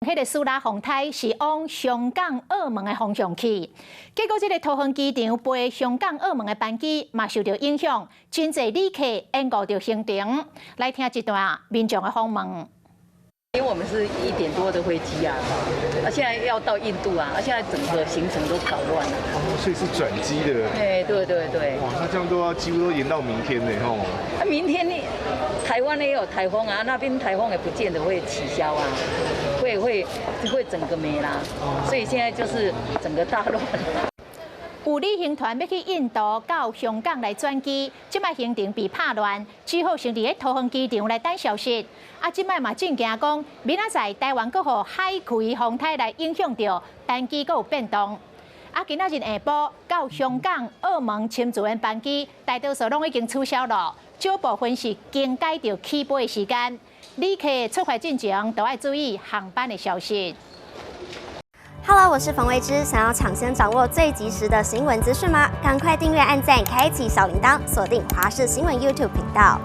彼个蘇拉風颱是往香港、澳門的方向去，結果這个桃園機場飛香港、澳門的班機嘛受著影響，真濟旅客延誤著行程。來聽這段民眾的訪問。因為我們是1點多的飛機啊，啊，現在要到印度啊，啊，現在整個行程都搞亂了。哦，所以是轉機的。哎，對對對。哇，那這樣都要幾乎都延到明天呢，吼。啊，明天呢，台灣也有颱風啊，那邊颱風也不見得會取消啊，會整個沒啦，所以現在就是整個大亂。有旅行團欲去印度到香港來轉機，這擺行程被拍亂，只好先佇咧桃園機場來等消息。啊，這擺嘛真驚講，明仔載台灣閣予海葵風颱來影響著班機閣有變動。啊，今仔日下晡到香港、澳門深圳的班機，大多數攏已經取消了，少部分是更改著起飛的時間。旅客出發進前都愛注意航班的消息。 Hello，我是馮慧芝，想要搶先掌握最及時的新聞資訊嗎？趕快訂閱、按讚、開啟小鈴鐺，鎖定華視新聞 YouTube 頻道。